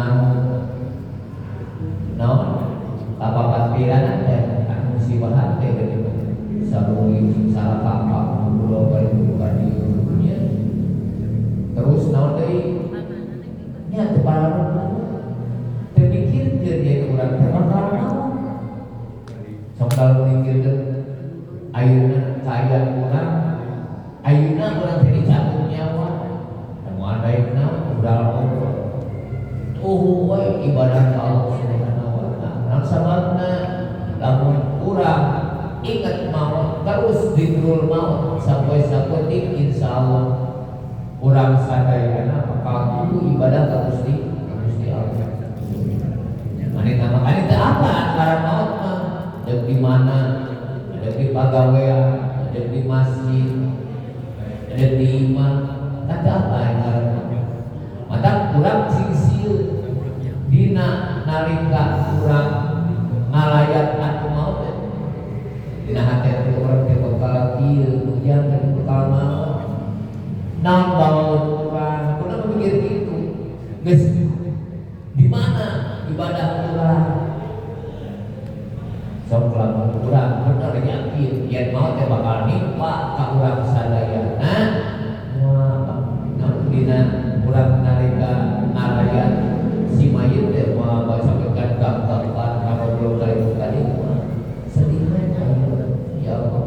Dina naon kapapatiran teh anu musibahan teh geuning saruli salah kapak pulau balik ka dieu nya. Terus naon deui nya teu paralon teu mikirkeun ieu urang teh bakal naon. Sok kalau mikirkeun ayeuna kaayaan urang, ayeuna urang teh dicabut nyawa, moal daek naon urang ngobrol. Oh we ibadah ka Allah Subhanahu wa taala. Naon sababna lamun urang ingat maut terus zikrul maut sampai sapetik insyaallah urang sadayana bakal kudu ibadah ka Gusti Gusti Allah. Maneh makane teu apa antara maut mah deuk di mana, deuk di pagawean, deuk di masjid, deuk di imah, teu apa antara maut. Mata urang sing sieun dina nalika urang ngalayat anu maut teh. Dina hate teh urang teh bakal kieu, ujang teh bakal maut. Naon bawaun urang, kudu mikir kitu. Geus di mana ibadah urang? Sok lamun urang bener yakin yen maut teh bakal nimpa ka urang sadayana, moal naon dina urang nalika ngalayat si mayit teh moal bacakeun gap-gapan karobrol ka itu tadi moal sedih we ya Allah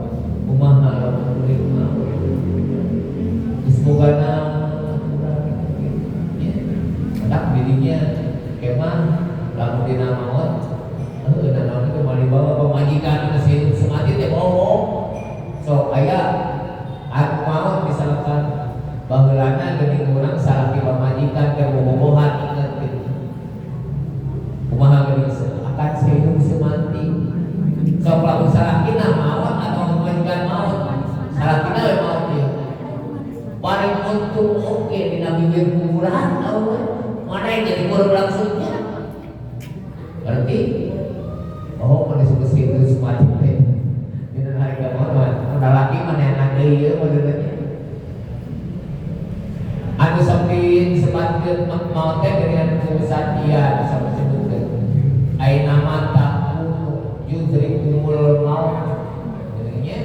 kumaha lamun kuring maut geus boga naon urang ya matak didinya kemah lamun dina maut heueuh naon teh moal dibawa pamajikan anu hidup semati teh bohong sok aya anu maut misalkan baheulana geuning urang salaki pamajikan keur bobogohan inget gitu kumaha geuning akan sehidup semati sok lamun salakina maut atau pamajikan maut salakina we maut ieu paling untung oke dina bibir kuburan tau mana yang jadi kurang langsungnya berarti oh mana disebut hidup semati teh dina harga maut mah lalaki mah neangan deui ieu maksudnya anu sok disebutkeun maut teh dengan kusatia sok disebutkeun aina ma takunu yudrikumul maut jadinya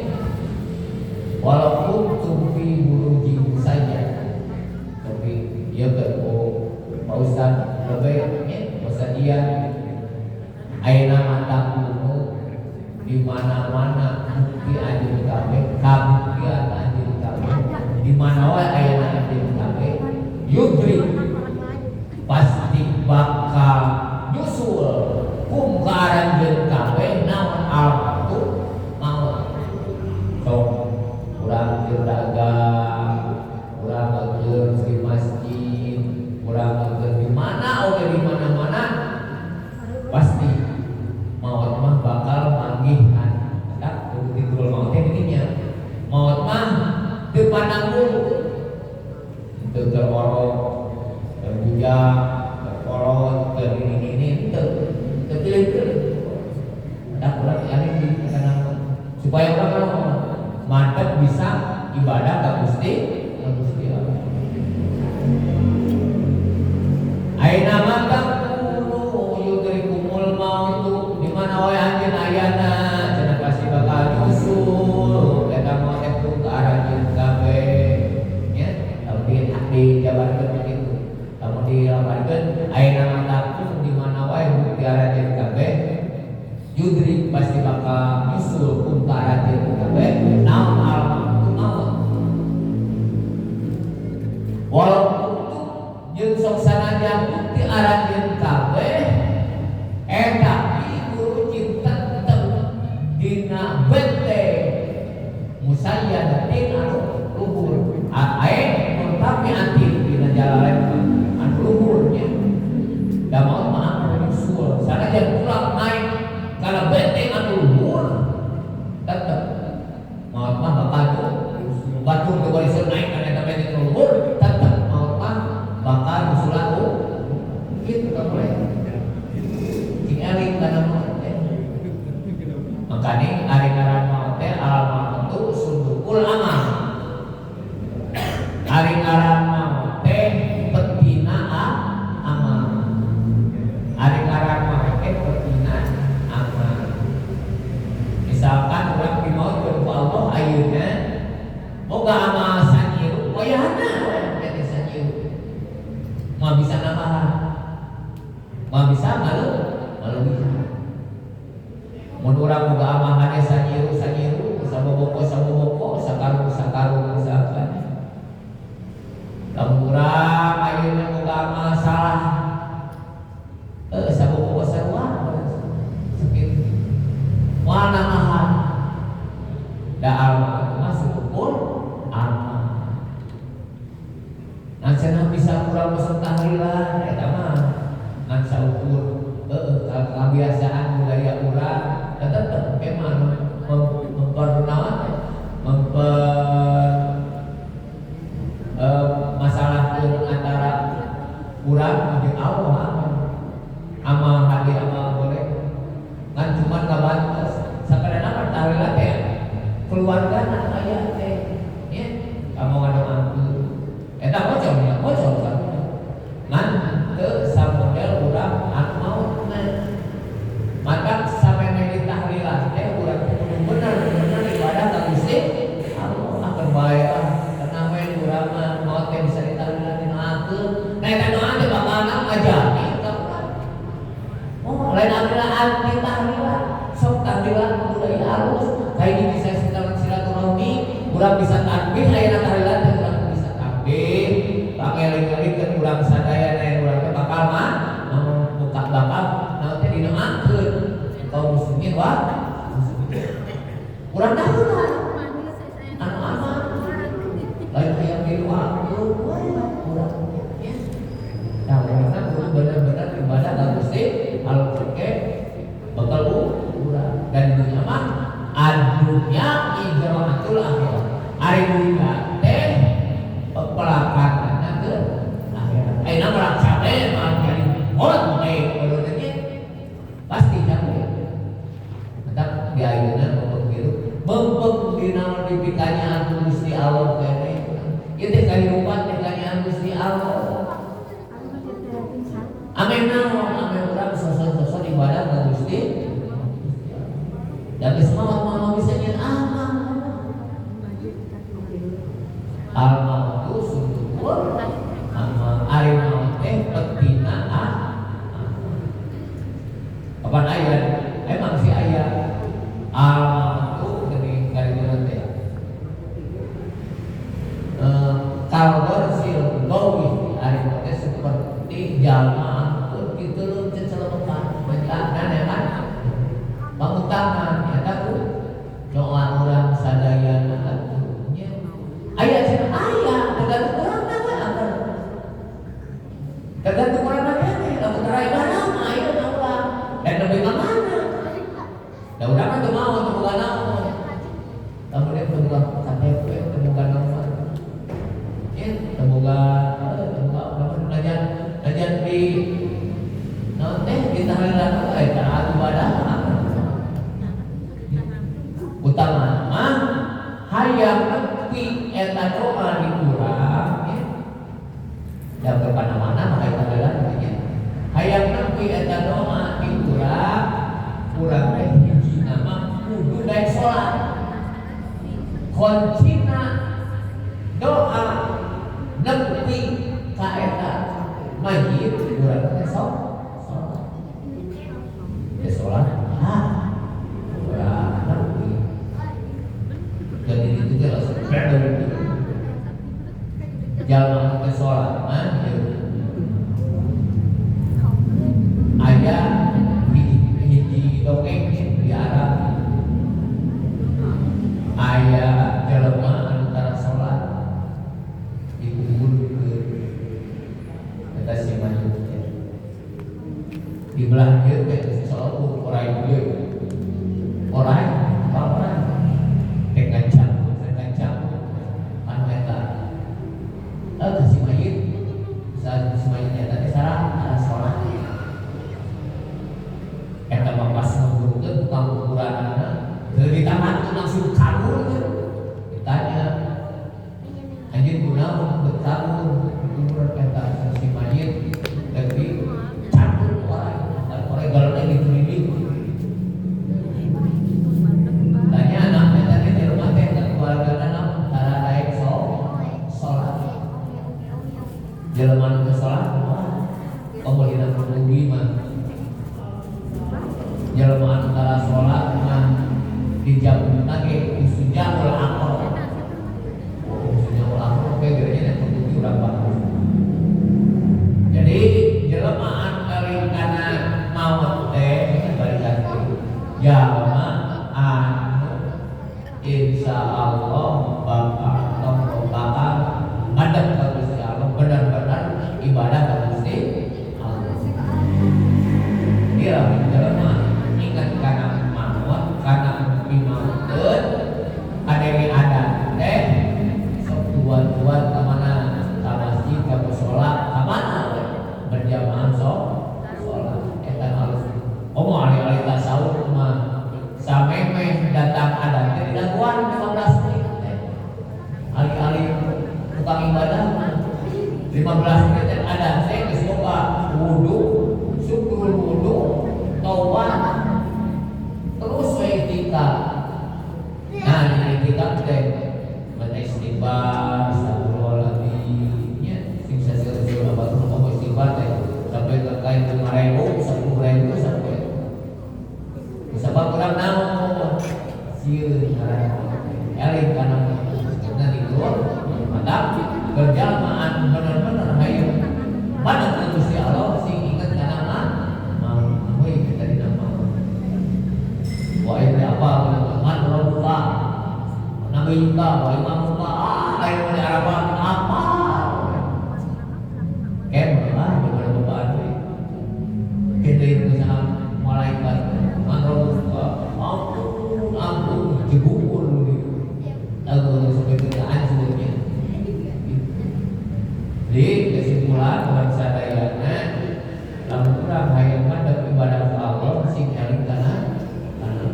walaupun fi burujin saja tapi ieu ke ku Pak Ustad lebih nya Ustad dia aina ma takunu di mana-mana bukti anjeun kabeh kabuktian anjeun kabeh di mana wae ayana anjeun kabeh yudrik pasti bakal nyusul kum ka aranjeun kabeh naon al-mautu maut sok urang keur dagang urang keur di masjid urang keur di mana oge di mana-mana pasti maut mah bakal manggihan tak kudu titul maut teh dinya maut mah teu pandang bulu teu keur orok keur bujang keur kolot keur ini teu teu pilih-pilih tak urang yakin di kana supaya urang kalau mantep bisa ibadah ka Gusti ka Gusti Allah. Aina ma takunu yudrikumul mautu di mana wae anjeun ayana cenah pasti bakal nyusul eta maut teh ka aranjeun kabeh nya lamun dijabarkeun begitu lamun dilamarkeun aina ma takunu di mana wae bukti aranjeun kabeh yudrik pasti bakal nyusul kum ka aranjeun kabeh naon al mautu maut walaupun jeung sok sanajan bukti aranjeun kabeh eta guru tetep dina benteng musayyadatin anu luhur ae murtafiatin dina jalan anu luhurnya da maut mah anu nyusul sanajan urang naik kana benteng anu luhur tetep maut mah bakal batur teu barisan naik kana eta benteng anu luhur tetep maut mah bakal nyusulan kitu ka boleh cing eling kana maut teh makane ari ngaran maut teh al mautu sundukul amal ari ngaran maut teh petina amal. ayeuna boga amal sanyiru wayahna we sanyiru moal bisa nambahan, moal bisa ngaleuwihan. Mun urang boga amal hade sanyiru sanyiru saboboko saboboko sakarung sakarung misalkan, lamun urang ayeuna boga amal salah saboboko sarua sakitu moal nambahan. Da amal mah seukur amal. Nah cenah bisa kurang peserta tahlilan eta mah ngan saukur kebiasaan budaya urang tetep ke mah mempernaon memper masalah antara urang jeung Allah. Amal hade amal boleh ngan cuman ngabantos sakadana mah tahlilan teh keluarga aya teh nya kamu ngadoakeun eta bocor nya bocor sarua ngan teu samodel urang anu mautna. Maka samemeh ditahlilan teh urang teh kudu bener-bener ibadah ka Gusti Allah akan bae ah tenang we urang mah maot teh bisa ditahlilan dinoakeun. Nah eta doa teh bakalna ngajami ka urang. Oh lain amila anti tahlilan sok tahlilan budaya halus kayak bisa silaturahmi urang bisa takbir ayeuna tahlilan teh urang bisa takbir pangeling-elingkeun urang sadaya na urang teh bakal mah buka bakal naon teh dinoakeun kaum muslimin wah urang tahulah anu aman lain hayang didoakeun we urang nya. Nah urang kudu bener-bener ibadah ka Gusti Allah oke bakal urang dan dunia mah adunya ijraatul akhirat. Ari dunya teh pepelakanana ke akhirat. Ayeuna mah cabe mah jadi molat we kudu pasti cabe. Mantap di ayeuna mempeng hirup mempeng dina dipikanyaan ku Gusti Allah keneh. Ieu teh kahirupan teh kanyaan Gusti Allah. Amin naon amin urang sosok-sosok ibadah ka Gusti. Dan geus maot mah bisa nyeun amal. Al mautu sundukul amal. Ari maot teh petina ah. Kapan aya? Emang si aya al mautu geuning kaditu teh. Kalgor sil gawi ari maot teh seperti jalma kitu lu cecelemekan dan ya kan pangutangan eta ku doa urang sadayana atuh nya aya cenah aya tergantung urang na we anger tergantung urang na keneh lamun tara ibadah mah aya na urang dan nepi ka mana da urang mah teu maot teu boga naon lamun teu boga KTP teu boga nomor nya teu boga lamun najan di naon teh ditahlilan eta ibadah utama mah hayang nepi eta doa di urang ya. Da mana-mana mah hayang tahlilan nya. Hayang nepi eta doa di urang, urang teh hijina mah kudu daek salat. Kuncina doa nepi ka eta mayit urang teh sok salat. Teh salat ah urang nepi. Jadi itu teh langsung beda. Jalma teh salat mah ieu. Aya hiji dongeng di Arab. Aya jelema anu tara salat dikuburkeun eta si mayit teh. Di belah dieu teh geus salat orai dieu. Orai, orai. Dengan cangkul anu eta kasih mayit Jelema nu salat mah komo dina kudu mah. Jelema anu tara salat mah dijabutna ge usujahul aqrab. Usujahul aqrab ge gerenya kudu urang bagus. Jadi jelema anu eling kana maot teh balikan deui. Jalma anu insya Allah bakal bakal madep ka Gusti Allah, benar-benar ibadah ka Gusti Allah. Dia jelema ingat kana maot, kana pimauteun, kadenge adan teh sok tuan-tuan ka mana, ka masjid, ka mushola, ka mana we berjamaah sok salat eta halus. Komo ari-ari tasawuf mah samemeh datang adan teh didaguan 15 menit teh. Alih-alih tukang ibadah mah 15 menit teh adan teh geus boga wudu, syukrul wudu, taubat, terus we itikaf. Nah, di itikaf teh baca istighfar, astagfirullahaladzim, nya sing saseur-seur batur ngomong istighfar teh sampai terkait 5.000, 10.000 sampai. Sebab urang naon sieun ngaran eling kana maksudna tidur mantap berjamaah bener-bener hayang mana ka Gusti Allah sing inget kana mah mau we kita dina mau wa ini apa man rabbuka nabiyuka wa imamuka ah lain di Arafah apa kem lah gimana bapak we kita itu sama malaikat man rabbuka ampun ampun jebukul gitu lalu sampai ke hancurnya. Jadi kesimpulan urang sadayana lamun urang hayang madep ibadah ka Allah sing eling kana kana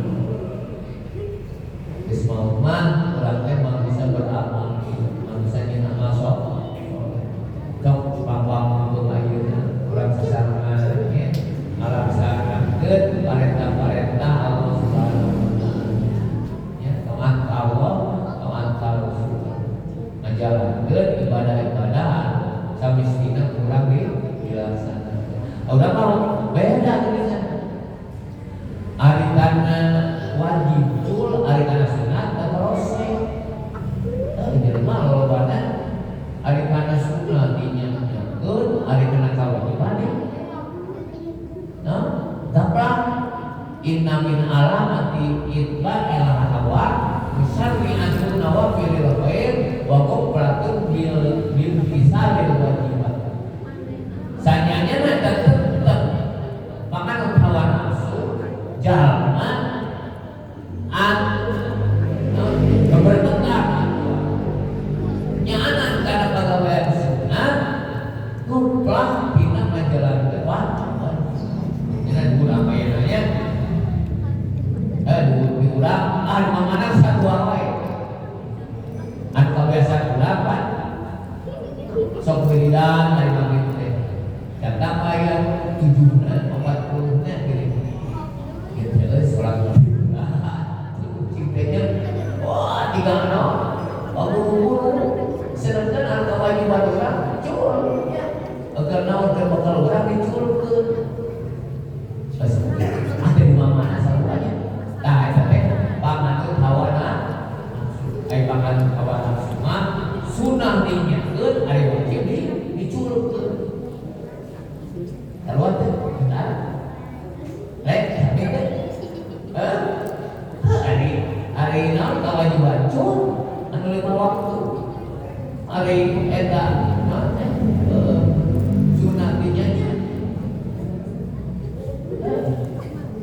geus maut mah urang teh mah bisa beramal, mah bisa nyeun amal sok cok pangwang mumpung ayeuna urang sasarengan nya ngalaksanakeun parentah-parentah Allah Subhanahu wa taala nya, taat ka Allah, taat ka Rasul, ngajalankeun ibadah-ibadah samistina kurang di dilaksanakeun. Udah mau beda geuningan. Ari kana wajib cul, ari kana sunat teu proses. Teu jelema lolobana ari kana sunat dinyanyakeun, ari kana kawajiban nah, gaplak. Inna min alamati itba'il hawa musyarri'atun nawafilil khair wa qubratun bil fisalil wajibat. Sanyanya mah tetep makan hawa nafsu jalma anu bertengkar nyaanan kana pagawean sunat nguplah dina ngajalankeun wajib. Nya urang aya nanya di urang ah di mana sadua wae anu kabiasaan urang pan sok wiridan ari maghrib teh datang aya 7na 40 na gini gitu euy salat maghrib cing teh nya wah tiga naon buru-buru sedangkan anu kawajiban urang cul nya agar naon keur bakal urang diculkeun ada di mana saruanya tah eta teh panganut hawa nafsu ai panganut hawa nafsu mah sunah dinyakeun ari wajib di diculkeun sarua teh benar rek sami teh heuh ari ari naon kawajiban cul anu 5 waktu ari eta naon teh sunah dinyanya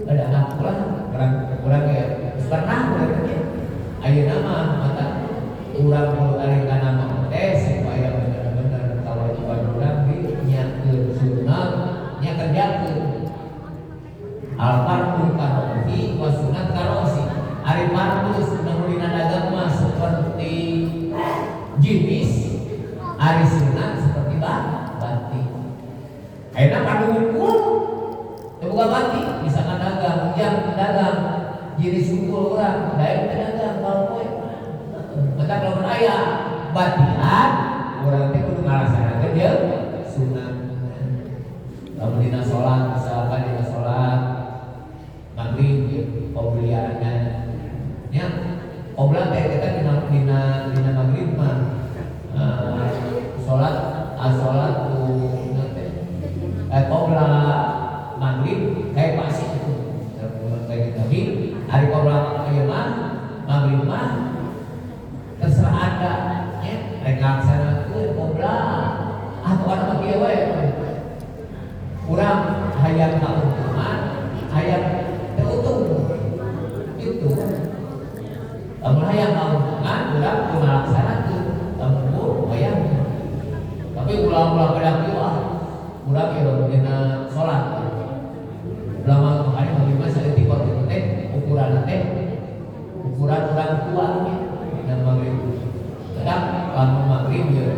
ada anak kurang kurang ya pernah urangnya ayeuna mah mata urang kudu eling kana maot teh supaya bener-bener kawajiban urang di nyakeun sunat nya kerjakeun al fardu karosi wa sunat karosi ari fardu sunah dina dagang mah seperti jenis ari sunat seperti batik ayeuna fardu hukum teu boga batik misalkan dagang jang dagang jenis sukul urang daek teh dagang kalau poe mata kalau aya batian urang teh kudu ngalaksanakeun jeung sholat, misalkan dina sholat maghrib qobliana nya qobla teh kita dina dina dina maghrib mah sholat as-sholat tu teh qobla maghrib kayak pasti itu kayak tapi hari qobla ieu mah maghrib mah terserah anda nya rek ngalaksanakeun qobla ah pokona mah kieu we urang hayang kauntungan hayang teu untung itu lamun hayang kauntungan urang kudu ngalaksanakeun lamun embung hayang tapi ulah-ulah pada kieu ah urang ieu dina salat ulah mah makanya maghrib mah saeutik waktu teh ukuran teh ukuran orang tua nya dina maghrib kadang lamun maghrib ieu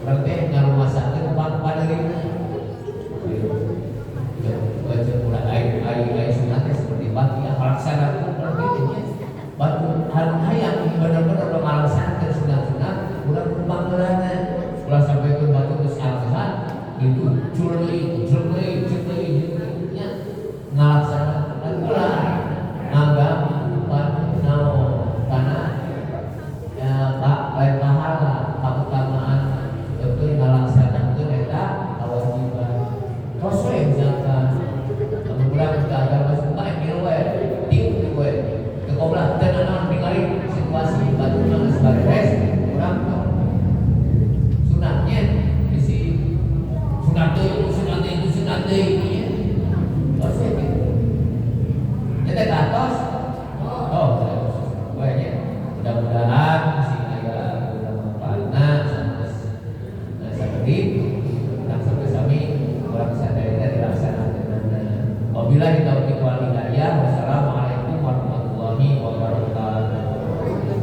urang teh ngarumasakeun paneurina baca urang ai ai sunat teh seperti Fatihah laksanakeun urang kitu nya batu hayang bener-bener udah ngalaksanakeun sunat-sunat urang kudu panggeulana ulah sampai ke batu geus ngalaksanakeun itu cul deui cul deui cul deui nya ngalaksanakeun ulah ngaganggu naon kana ya pak lain pahala kautamaan betul ngalaksanakeun eta kewajiban tos we misalkan lamun urang teu agama suka kieu we tiup we teu qoblah teu nanaon ningali situasi batur mah geus bareres urang sunatnya bisi sunat deui sunat deui sunat deui nya tos we kitu eta katos oh we nya mudah-mudahan sing aya guna manfaatna sanes sakedik urang sampai sami urang sadayana dilaksanakeun. Wabillahi taufiq.